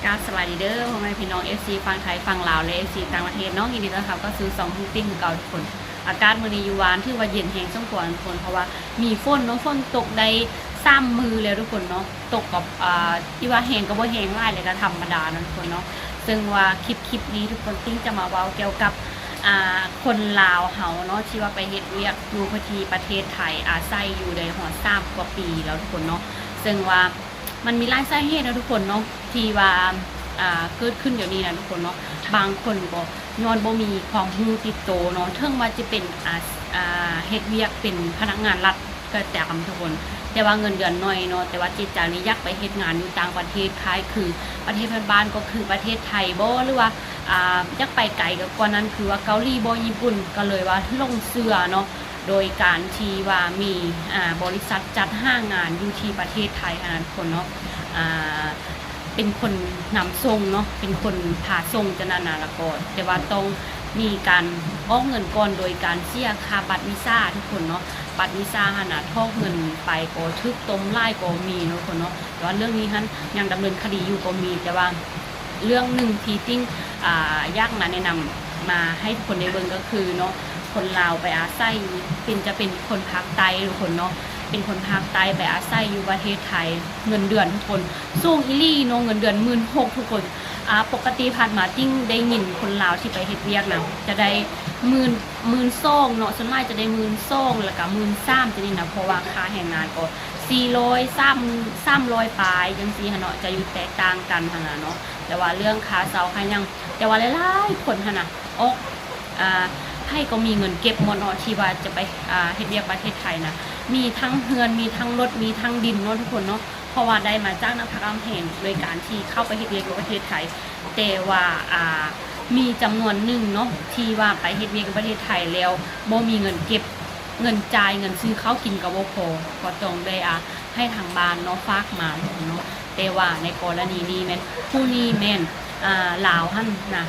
ກາບສະບາຍດີເດີ ພໍ່ແມ່ພີ່ນ້ອງ ເອັຟຊີ ຝັ່ງໄທ ຝັ່ງລາວ ແລະ ເອັຟຊີ ຕ່າງປະເທດເນາະ, ຍິນດີຕ້ອນຮັບເຂົ້າສູ່ຊ່ອງ Hunting ຄືເກົ່າທຸກຄົນ. ອາກາດມື້ນີ້ຢູ່ວານຖືວ່າເຢັນແຮງສົມຄວນທຸກຄົນ ເພາະວ່າມີຝົນເນາະ, ຝົນຕົກໄດ້ສາມມື້ແລ້ວທຸກຄົນເນາະ, ຕົກກັບ ອ່າ ທີ່ວ່າແຮງກໍບໍ່ແຮງຫຼາຍ ແລະ ກໍທຳມະດາເນາະທຸກຄົນເນາະ. ເຊິ່ງວ່າຄລິບ ຄລິບນີ້ທຸກຄົນ ຕິ່ງຈະມາເວົ້າກ່ຽວກັບ ອ່າ ຄົນລາວເຮົາເນາະ ທີ່ວ່າໄປເຮັດວຽກຢູ່ທີ່ປະເທດໄທ ອາໄສຢູ່ໄດ້ຮອດສາມກວ່າປີແລ້ວທຸກຄົນເນາະ. ເຊິ່ງວ່າ ມັນມີຫຼາຍສາເຫດເນາະທຸກຄົນເນາະ ທີ່ວ່າ ອ່າ ເກີດຂຶ້ນດຽວນີ້ນະທຸກຄົນເນາະ. ບາງຄົນກໍຍ້ອນບໍ່ມີຄວາມຮູ້ຕິດໂຕເນາະ, ເຖິງວ່າຈະເປັນ ອ່າ ອ່າ ເຮັດວຽກເປັນພະນັກງານລັດກໍຕາມທຸກຄົນ, ແຕ່ວ່າເງິນເດືອນໜ້ອຍເນາະ, ແຕ່ວ່າຈິດໃຈນີ້ຢາກໄປເຮັດງານຢູ່ຕ່າງປະເທດ ຄ້າຍຄືປະເທດເພື່ອນບ້ານ ກໍຄືປະເທດໄທບໍ ຫຼືວ່າ ອ່າ ຢາກໄປໄກກວ່ານັ້ນ ຄືວ່າເກົາຫຼີບໍ ຍີ່ປຸ່ນ ກໍເລີຍວ່າຫຼົງເຊື່ອເນາະ. ໂດຍການທີ່ວ່າມີ ອ່າ ບໍລິສັດຈັດຫາງານຢູ່ທີ່ປະເທດໄທຫັ້ນນະທຸກຄົນເນາະ ອ່າ ເປັນຄົນນຳສົ່ງເນາະ ເປັນຄົນພາສົ່ງຈັ່ງນັ້ນນະ ແລ້ວກໍ ແຕ່ວ່າຕ້ອງມີການອອກເງິນກ່ອນ ໂດຍການເສຍຄ່າບັດວີຊາທຸກຄົນເນາະ. ບັດວີຊາຫັ້ນນະ ຖອກເງິນໄປກໍຖືກຕົ້ມຫຼາຍກໍມີເນາະທຸກຄົນເນາະ. ແຕ່ວ່າເລື່ອງນີ້ຫັ້ນຍັງດຳເນີນຄະດີຢູ່ກໍມີ ແຕ່ວ່າ ເລື່ອງໜຶ່ງທີ່ຕິ່ງ ອ່າ ຢາກມາແນະນຳມາໃຫ້ທຸກຄົນໄດ້ເບິ່ງກໍຄືເນາະ ຄົນລາວໄປອາໄສ ເປັນ ຈະເປັນຄົນພາກໃຕ້ທຸກຄົນເນາະ, ເປັນຄົນພາກໃຕ້ໄປອາໄສຢູ່ປະເທດໄທ ເງິນເດືອນທຸກຄົນ ສູງອີ່ຫຼີເນາະ, ເງິນເດືອນໝື່ນຫົກພັນທຸກຄົນ. ອ່າ ປົກກະຕິຜ່ານມາຕິ່ງໄດ້ຍິນຄົນລາວທີ່ໄປເຮັດວຽກນະ ຈະໄດ້ໝື່ນ ໝື່ນສອງເນາະ, ສ່ວນຫຼາຍຈະໄດ້ໝື່ນສອງ ແລ້ວກະໝື່ນສາມຈັ່ງຊີ້ນະ, ເພາະວ່າຄ່າແຮງງານກໍສີ່ຮ້ອຍ ສາມ ສາມຮ້ອຍປາຍຈັ່ງຊີ້ຫັ້ນເນາະ, ຈະຢູ່ແຕກຕ່າງກັນຫັ້ນນະເນາະ. ແຕ່ວ່າເລື່ອງຄ່າເຊົ່າຄ່າຫຍັງ ແຕ່ວ່າຫຼາຍໆຄົນຫັ້ນນະ ອອກ ອ່າ ໃຜກໍມີເງິນເກັບໝົດເນາະ ທີ່ວ່າຈະໄປ ອ່າ ເຮັດວຽກປະເທດໄທນະ, ມີທັງເຮືອນ ມີທັງລົດ ມີທັງດິນເນາະທຸກຄົນເນາະ. ເພາະວ່າໄດ້ມາຈາກນ້ຳພັກນ້ຳແຮງ ໂດຍການທີ່ເຂົ້າໄປເຮັດວຽກຢູ່ປະເທດໄທ, ແຕ່ວ່າ ອ່າ ມີຈຳນວນໜຶ່ງເນາະ ທີ່ວ່າໄປເຮັດວຽກຢູ່ປະເທດໄທແລ້ວ ບໍ່ມີເງິນເກັບ ເງິນຈ່າຍ ເງິນຊື້ເຂົ້າກິນກໍບໍ່ພໍ ກໍຕ້ອງໄດ້ ອ່າ ໃຫ້ທາງບ້ານເນາະ ຝາກມາເນາະ. ແຕ່ວ່າໃນກໍລະນີນີ້ແມ່ນ ຜູ້ນີ້ແມ່ນ ອ່າ ລາວຫັ້ນນະ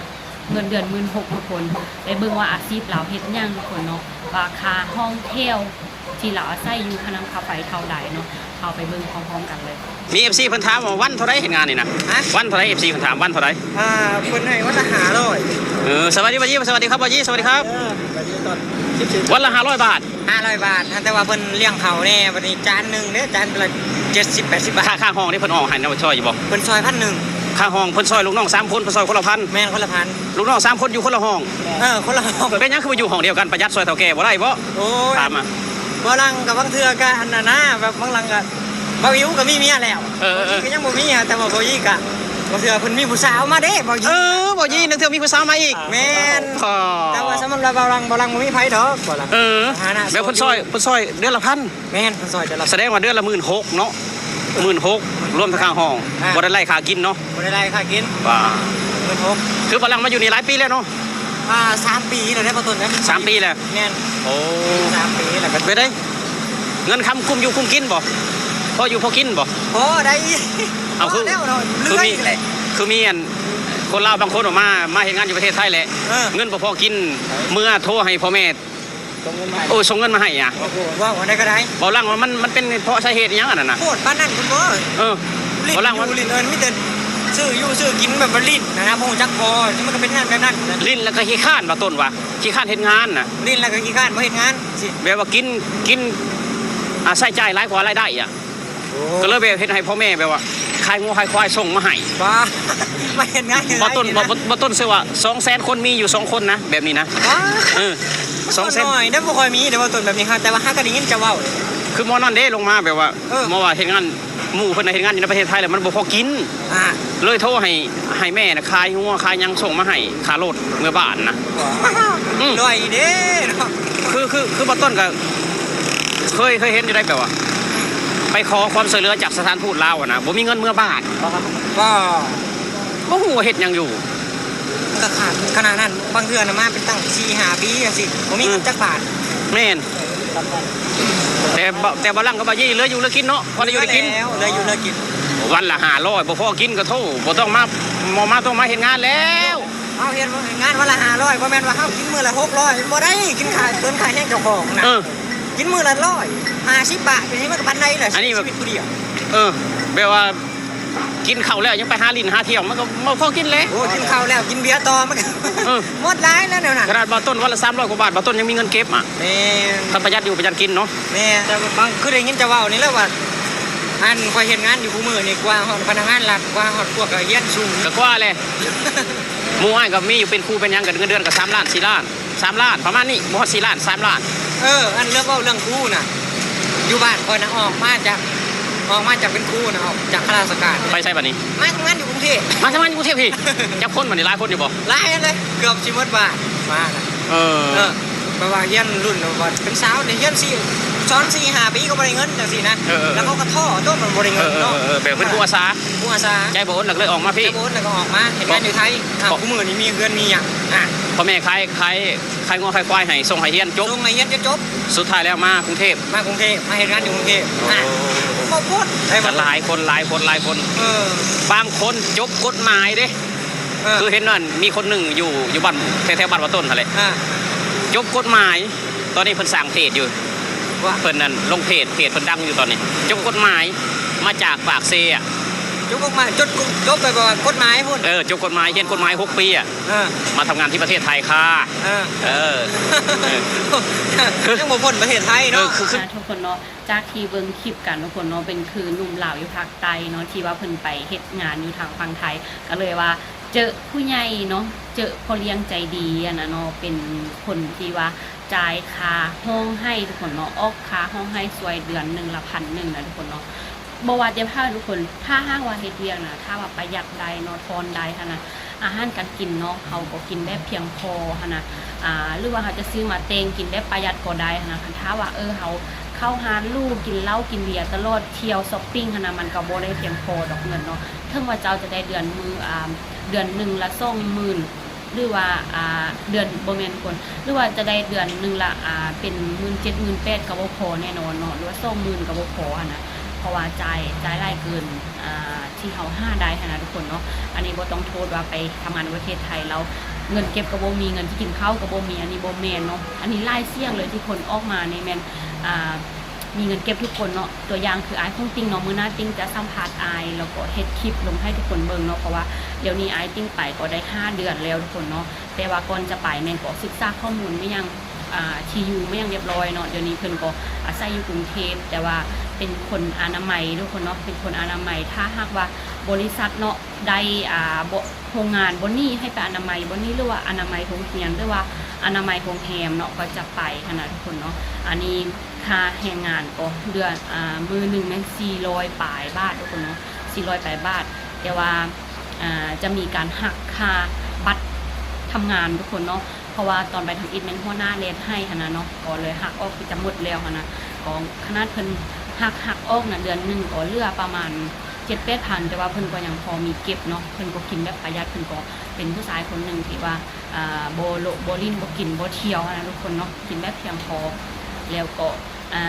ເງິນເດືອນໝື່ນຫົກພັນທຸກຄົນ. ໄປເບິ່ງວ່າອາຊີບລາວເຮັດຫຍັງທຸກຄົນເນາະ, ວ່າຄ່າຫ້ອງແຖວທີ່ລາວອາໄສຢູ່ ຄ່ານ້ຳຄ່າໄຟເທົ່າໃດເນາະ, ເຮົາໄປເບິ່ງພ້ອມໆກັນເລີຍ. ມີເອັຟຊີເພິ່ນຖາມວ່າວັນເທົ່າໃດເຮັດງານນີ້ນະ? ຮະ? ວັນເທົ່າໃດ? ເອັຟຊີເພິ່ນຖາມວັນເທົ່າໃດ? ອ່າ ເພິ່ນໃຫ້ວັນລະຫ້າຮ້ອຍ. ເອີ ສະຫວັດດີບ່າວຢີ່ ສະຫວັດດີຄັບບ່າວຢີ່ ສະຫວັດດີຄັບ. ເອີ ສະຫວັດດີຕອນສິບສີ່ ວັນລະຫ້າຮ້ອຍບາດ. ຫ້າຮ້ອຍບາດ ແຕ່ວ່າເພິ່ນລ້ຽງເຂົ້າແດ່ ບັດນີ້ຈານໜຶ່ງເດ້ ຈານລະເຈັດສິບແປດສິບບາດ. ຄ່າ ຄ່າຫ້ອງນີ້ເພິ່ນອອກໃຫ້ນຳ ຊ່ອຍຢູ່ບໍ່? ເພິ່ນຊ່ອຍພັນໜຶ່ງ. ຄ່າຫ້ອງເພິ່ນຊ່ອຍລູກນ້ອງສາມຄົນ ເພິ່ນຊ່ອຍຄົນລະພັນ. ແມ່ນ ຄົນລະພັນ. ລູກນ້ອງສາມຄົນຢູ່ຄົນລະຫ້ອງ. ເອີ ຄົນລະຫ້ອງ. ເປັນຫຍັງຄືບໍ່ຢູ່ຫ້ອງດຽວກັນ ປະຢັດຊ່ອຍເຖົ້າແກ່ບໍ່ໄດ້ບໍ? ໂອ້ຍ ຖາມມາ. ບ່າວຫຼັງກໍບາງເທື່ອກໍອັນນັ້ນນະ ແບບບາງຫຼັງກໍ ບ່າວອິວກໍມີເມຍແລ້ວ. ເອີ ເອີ ບ່າວຢີ່ກໍຍັງບໍ່ມີ ແຕ່ວ່າບ່າວຢີ່ກໍບາງເທື່ອເພິ່ນມີຜູ້ສາວມາເດ້ ບ່າວຢີ່. ເອີ ບ່າວຢີ່ ບາງເທື່ອມີຜູ້ສາວມາອີກ. ແມ່ນ. ອໍ ແຕ່ວ່າສຳລັບບ່າວຫຼັງ ບ່າວຫຼັງບໍ່ມີໃຜດອກ ບ່າວຫຼັງ. ເອີ ແບບເພິ່ນຊ່ອຍ ເພິ່ນຊ່ອຍເດືອນລະພັນ. ແມ່ນ ເພິ່ນຊ່ອຍເດືອນລະ ສະແດງວ່າເດືອນລະໝື່ນຫົກເນາະ. ໝື່ນຫົກ ລວມທັງຄ່າຫ້ອງ. ອ່າ ບໍ່ໄດ້ໄລ່ຄ່າກິນເນາະ. ບໍ່ໄດ້ໄລ່ຄ່າກິນ. ວ້າ ໝື່ນຫົກ. ຄືບ່າວຫຼັງມາຢູ່ນີ້ຫຼາຍປີແລ້ວເນາະ? ອ່າ ສາມປີແລ້ວເດ້ ບ່າວຕົ້ນເດ້. ສາມປີແລ້ວ. ແມ່ນ. ໂອ້ ສາມປີແລ້ວ. ເປັນໃດ ເງິນຄຳກຸ້ມຢູ່ກຸ້ມກິນບໍ່? ພໍຢູ່ພໍກິນບໍ່? ພໍໄດ້. ເອົາ ຄື ພໍແລ້ວເນາະ. ຄືມີ ເລື່ອຍແຫຼະ ຄືມີອັນ ຄົນລາວບາງຄົນອອກມາ ມາເຮັດງານຢູ່ປະເທດໄທແຫຼະ. ເອີ ເງິນບໍ່ພໍກິນ ເມືອໂທໃຫ້ພໍ່ແມ່ ສົ່ງເງິນມາໃຫ້. ໂອ້ ສົ່ງເງິນມາໃຫ້ອະ. ໂອ້ໂຫ ເວົ້າອັນໃດກໍໄດ້. ບ່າວຫຼັງວ່າມັນ ມັນເປັນເພາະສາເຫດຫຍັງອັນນັ້ນນະ? ໂພດປານນັ້ນພຸ້ນບໍ? ເອີ ບ່າວຫຼັງວ່າ ຫຼິ້ນ ເອີ ມີແຕ່ຊື້ຢູ່ຊື້ກິນແບບວ່າຫຼິ້ນນະນະ ບໍ່ຮູ້ຈັກພໍ ມັນກໍເປັນງານແບບນັ້ນ. ຫຼິ້ນແລ້ວກໍຂີ້ຄ້ານ ບ່າວຕົ້ນວ່າ ຂີ້ຄ້ານເຮັດງານນະ. ຫຼິ້ນແລ້ວກໍຂີ້ຄ້ານບໍ່ເຮັດງານ. ແບບວ່າກິນ ກິນ ອາ ໃຊ້ຈ່າຍຫຼາຍກວ່າລາຍໄດ້ອະ. ໂອ້ ກໍເລີຍແບບເຮັດໃຫ້ພໍ່ແມ່ແບບວ່າຂາຍງົວຂາຍຄວາຍສົ່ງມາໃຫ້. ວ້າ ມາເຮັດງານ ບ່າວຕົ້ນ ບ່າວ ບ່າວຕົ້ນເຊື່ອວ່າສອງແສນຄົນມີຢູ່ສອງຄົນນະ ແບບນີ້ນະ. ວ້າ ເອີ ສອງແສນ ໜ້ອຍເດ້ ບໍ່ຄ່ອຍມີເດ້ ບ່າວຕົ້ນ ແບບນີ້ ແຕ່ວ່າຫາກໍໄດ້ຍິນເຈົ້າເວົ້າ. ຄືໝໍນັ້ນເດ້ລົງມາແບບວ່າ ເອີ ໝໍວ່າເຮັດງານ ໝູ່ເພິ່ນນະເຮັດງານຢູ່ໃນປະເທດໄທແລ້ວມັນບໍ່ພໍກິນ. ອ່າ ເລີຍໂທໃຫ້ ໃຫ້ແມ່ນະຂາຍງົວຂາຍຫຍັງສົ່ງມາໃຫ້ຄ່າລົດເມືອບ້ານນະ. ອືມ ລວຍເດ້ເນາະ. ຄື ຄື ຄືບ່າວຕົ້ນກໍເຄີຍ ເຄີຍເຫັນຢູ່ໄດ໋ ແບບວ່າໄປຂໍຄວາມຊ່ວຍເຫຼືອຈາກສະຖານທູດລາວຫັ້ນນະ ບໍ່ມີເງິນເມືອບ້ານ. ບໍ່ ບໍ່ຮູ້ວ່າເຮັດຫຍັງຢູ່. ກໍຂະໜາດນັ້ນ ບາງເທື່ອນະມາເປັນຕັ້ງສີ່ຫ້າປີຈັ່ງຊີ້ ບໍ່ມີເງິນ ອືມ ຈັກບາດ. ແມ່ນ. ແຕ່ ແຕ່ບ່າວຫຼັງກັບບ່າວຢີ່ເຫຼືອຢູ່ເຫຼືອກິນເນາະ ພໍໄດ້ຢູ່ໄດ້ກິນ. ເຫຼືອຢູ່ເຫຼືອກິນ. ວັນລະຫ້າຮ້ອຍ ບໍ່ພໍກິນກໍໂທ້ ບໍ່ຕ້ອງມາ ບໍ່ມາ ຕ້ອງມາເຮັດງານແລ້ວ. ເຮົາເຮັດງານວັນລະຫ້າຮ້ອຍ ບໍ່ແມ່ນວ່າເຮົາກິນມື້ລະຫົກຮ້ອຍ ບໍ່ໄດ້ ກິນຄ່າ ເກີນຄ່າແຮງເຈົ້າຂອງນະ. ເອີ ກິນມື້ລະຮ້ອຍຫ້າສິບບາດ ເປັນຫຍັງມັນກໍປານໃດລະ ອັນນີ້ແບບ ຊີວິດຜູ້ດຽວ. ເອີ ແບບວ່າ ກິນເຂົ້າແລ້ວຍັງໄປຫາຫຼິ້ນຫາທ່ຽວ ມັນກໍບໍ່ພໍກິນແຫຼະ. ໂອ້ ກິນເຂົ້າແລ້ວກິນເບຍຕໍ່ ມັນກໍ ເອີ ໝົດຫຼາຍແລ້ວແນວນັ້ນ. ຂະໜາດບ່າວຕົ້ນວັນລະສາມຮ້ອຍກວ່າບາດ ບ່າວຕົ້ນຍັງມີເງິນເກັບອະ. ແມ່ນ. ຄັນປະຢັດຢູ່ປະຢັດກິນເນາະ. ແມ່ນ. ແຕ່ບາງ ຄືໄດ້ຍິນເຈົ້າເວົ້ານີ້ແຫຼະວ່າ ອັນ ຂ້ອຍເຮັດງານຢູ່ຄູ່ມື້ນີ້ ກວ່າຮອດພະນັກງານລັດ ກວ່າຮອດພວກກະຮຽນສູງ ກະກວ່າແຫຼະ. ໝູ່ອ້າຍກໍມີຢູ່ເປັນຄູເປັນຫຍັງ ກໍເງິນເດືອນກໍສາມລ້ານ ສີ່ລ້ານ ສາມລ້ານ ປະມານນີ້ ບໍ່ຮອດສີ່ລ້ານ ສາມລ້ານ. ເອີ ອັນເລື່ອງເວົ້າເລື່ອງຄູນະ ຢູ່ບ້ານຂ້ອຍນະ ອອກມາຈາກ ອອກມາຈາກເປັນຄູນະ ອອກຈາກຂ້າລາຊະການ. ໄປໃສບາດນີ້? ມາທຳງານຢູ່ກຸງເທບ. ມາທຳງານຢູ່ກຸງເທບອີກ? ຈັກຄົນບາດນີ້? ຫຼາຍຄົນຢູ່ບໍ່? ຫຼາຍເລີຍ ເກືອບຊິໝົດບ້ານມານະ. ເອີ ເອີ ແບບວ່າຮຽນລຸ້ນແບບວ່າເປັນສາວນີ້ ຮຽນສີ່ ສອນສີ່ຫ້າປີກໍບໍ່ໄດ້ເງິນຈັ່ງຊີ້ນະ. ເອີ ເອີ ແລ້ວເຂົາກໍທໍ້ຕົວະ ມັນບໍ່ໄດ້ເງິນເນາະ. ເອີ ເອີ ເອີ ແບບເປັນຄູອາສາ ຄູອາສາ ໃຈບໍ່ອົດແລ້ວກໍເລີຍອອກມາພີ້. ໃຈບໍ່ອົດແລ້ວກໍອອກມາເຮັດງານຢູ່ໄທ. ອ້າວ ຄູ່ມື້ນີ້ມີເຮືອນມີຫຍັງ ອ່າ ພໍ່ແມ່ຂາຍ ຂາຍ ຂາຍງົວຂາຍຄວາຍໃຫ້ ສົ່ງໃຫ້ຮຽນຈົບ ສົ່ງໃຫ້ຮຽນຈົນຈົບ. ສຸດທ້າຍແລ້ວມາກຸງເທບ ມາກຸງເທບ ມາເຮັດງານຢູ່ກຸງເທບ. ໂອ້ ອ່າ ບໍ່ພົ້ນ ໄດ້ ກໍຫຼາຍຄົນ ຫຼາຍຄົນ ຫຼາຍຄົນ. ເອີ ບາງຄົນຈົບກົດໝາຍເດ້. ເອີ ຄືເຫັນນັ້ນ ມີຄົນໜຶ່ງຢູ່ ຢູ່ບ້ານ ແຖວໆ ບ້ານວ່າຕົ້ນຫັ້ນແຫຼະ ອ່າ ຈົບກົດໝາຍ. ຕອນນີ້ເພິ່ນສ້າງເພຈຢູ່ ວ່າ ເພິ່ນນັ້ນລົງເພຈ ເພຈເພິ່ນດັງຢູ່ຕອນນີ້. ຈົບກົດໝາຍ ມາຈາກປາກເຊອະ. ຈົບກົດໝາຍ ຈົບ ຈົບແບບວ່າກົດໝາຍພຸ້ນ. ເອີ ຈົບກົດໝາຍ ຮຽນກົດໝາຍຫົກປີອະ. ເອີ ມາທຳງານທີ່ປະເທດໄທຄ່າ. ເອີ ເອີ ຍັງບໍ່ພົ້ນປະເທດໄທເນາະ. ເອີ ຄື ຄື ອ່າ ທຸກຄົນເນາະ ຈາກທີ່ເບິ່ງຄລິບກັນທຸກຄົນເນາະ ເປັນຄືໜຸ່ມລາວຢູ່ພາກໃຕ້ເນາະ ທີ່ວ່າເພິ່ນໄປເຮັດງານຢູ່ທາງຝັ່ງໄທ ກໍເລີຍວ່າເຈີຜູ້ໃຫຍ່ເນາະ ເຈີພໍ່ລ້ຽງໃຈດີຫັ້ນນະເນາະ ເປັນຄົນທີ່ວ່າຈ່າຍຄ່າຫ້ອງໃຫ້ທຸກຄົນເນາະ ອອກຄ່າຫ້ອງໃຫ້ຊ່ວຍເດືອນໜຶ່ງລະພັນໜຶ່ງນະທຸກຄົນເນາະ. ບໍ່ວ່າແຕ່ພາກທຸກຄົນ ຖ້າຫາກວ່າເຮັດວຽກນະ ຖ້າວ່າປະຢັດໄດ້ເນາະ ຜ່ອນໄດ້ຫັ້ນນະ ອາຫານການກິນເນາະ ເຮົາກໍກິນແບບພຽງພໍຫັ້ນນະ ອ່າ ຫຼືວ່າເຮົາຈະຊື້ມາແຕ່ງກິນແບບປະຢັດກໍໄດ້ຫັ້ນນະ. ຄັນຖ້າວ່າ ເອີ ເຮົາເຂົ້າຮ້ານຫຼູ ກິນເຫຼົ້າກິນເບຍຕະຫຼອດ ທ່ຽວຊັອບປິງຫັ້ນນະ ມັນກໍບໍ່ໄດ້ພຽງພໍດອກເງິນເນາະ. ເຖິງວ່າເຈົ້າຈະໄດ້ເດືອນມື້ ອ່າ ເດືອນໜຶ່ງລະສອງໝື່ນ ຫຼືວ່າ ອ່າ ເດືອນ ບໍ່ແມ່ນທຸກຄົນ ຫຼືວ່າຈະໄດ້ເດືອນໜຶ່ງລະ ອ່າ ເປັນໝື່ນເຈັດ ໝື່ນແປດ ກໍບໍ່ພໍແນ່ນອນເນາະ ຫຼືວ່າສອງໝື່ນກໍບໍ່ພໍຫັ້ນນະ ເພາະວ່າຈ່າຍ ຈ່າຍຫຼາຍເກີນ ອ່າ ທີ່ເຮົາຫາໄດ້ຫັ້ນນະທຸກຄົນເນາະ. ອັນນີ້ບໍ່ຕ້ອງໂທດວ່າໄປທຳງານຢູ່ປະເທດໄທແລ້ວເງິນເກັບກໍບໍ່ມີ ເງິນຊິກິນເຂົ້າກໍບໍ່ມີ ອັນນີ້ບໍ່ແມ່ນເນາະ. ອັນນີ້ຫຼາຍສ່ຽງເລີຍທີ່ຄົນອອກມານີ້ແມ່ນ ອ່າ ມີເງິນເກັບທຸກຄົນເນາະ. ຕົວຢ່າງຄືອ້າຍຂອງຕິ່ງເນາະ ມື້ໜ້າຕິ່ງຈະສຳພາດອ້າຍ ແລ້ວກໍເຮັດຄລິບລົງໃຫ້ທຸກຄົນເບິ່ງເນາະ ເພາະວ່າດຽວນີ້ອ້າຍຕິ່ງໄປກໍໄດ້ຫ້າເດືອນແລ້ວທຸກຄົນເນາະ. ແຕ່ວ່າກ່ອນຈະໄປແມ່ນກໍສຶກສາຂໍ້ມູນມາຫຍັງ ອ່າ ທີ່ຢູ່ມາຫຍັງຮຽບຮ້ອຍເນາະ. ດຽວນີ້ເພິ່ນກໍອາໄສຢູ່ກຸງເທບ ແຕ່ວ່າເປັນຄົນອະນາໄມທຸກຄົນເນາະ ເປັນຄົນອະນາໄມ. ຖ້າຫາກວ່າບໍລິສັດເນາະ ໄດ້ ອ່າ ໂຮງງານບ່ອນນີ້ໃຫ້ໄປອະນາໄມບ່ອນນີ້ ຫຼືວ່າອະນາໄມໂຮງຮຽນ ຫຼືວ່າອະນາໄມໂຮງແຮມເນາະ ກໍຈະໄປຫັ້ນນະທຸກຄົນເນາະ. ອັນນີ້ຄ່າແຮງງານກໍເດືອນ ອ່າ ມື້ໜຶ່ງແມ່ນສີ່ຮ້ອຍປາຍບາດທຸກຄົນເນາະ ສີ່ຮ້ອຍປາຍບາດ. ແຕ່ວ່າ ອ່າ ຈະມີການຫັກຄ່າບັດທຳງານທຸກຄົນເນາະ ເພາະວ່າຕອນໄປທຳອິດແມ່ນຫົວໜ້າແລ່ນໃຫ້ຫັ້ນນະເນາະ ກໍເລີຍຫັກອອກ ຈະໝົດແລ້ວຫັ້ນນະ. ກໍຂະໜາດເພິ່ນຫັກ ຫັກອອກນະ ເດືອນໜຶ່ງກໍເຫຼືອປະມານເຈັດແປດພັນ ແຕ່ວ່າເພິ່ນກໍຍັງພໍມີເກັບເນາະ ເພິ່ນກໍກິນແບບປະຢັດ. ເພິ່ນກໍເປັນຜູ້ຊາຍຄົນໜຶ່ງທີ່ວ່າ ອ່າ ບໍ່ໂລະ ບໍ່ຫຼິ້ນ ບໍ່ກິນ ບໍ່ທ່ຽວຫັ້ນນະທຸກຄົນເນາະ ກິນແບບພຽງພໍ. ແລ້ວກໍ ອ່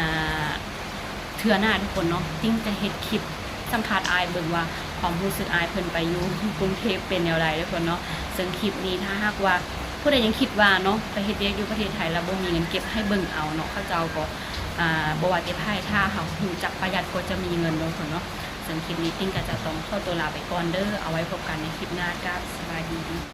າ ເທື່ອໜ້າທຸກຄົນເນາະ ຕິ່ງຈະເຮັດຄລິບສຳພາດອ້າຍເບິ່ງວ່າຄວາມຮູ້ສຶກອ້າຍເພິ່ນໄປຢູ່ກຸງເທບເປັນແນວໃດທຸກຄົນເນາະ. ເຊິ່ງຄລິບນີ້ຖ້າຫາກວ່າຜູ້ໃດຍັງຄິດວ່າເນາະ ໄປເຮັດວຽກຢູ່ປະເທດໄທແລ້ວບໍ່ມີເງິນເກັບ ໃຫ້ເບິ່ງເອົາເນາະ ເຂົາເຈົ້າກໍ ອ່າ ບໍ່ວ່າແຕ່ໃຜ ຖ້າເຮົາຮູ້ຈັກປະຢັດກໍຈະມີເງິນເນາະທຸກຄົນເນາະ. ເຊິ່ງຄລິບນີ້ຕິ່ງກໍຈະຕ້ອງຂໍຕົວລາໄປກ່ອນເດີ ເອົາໄວ້ພົບກັນໃນຄລິບໜ້າ ກາບສະບາຍດີ.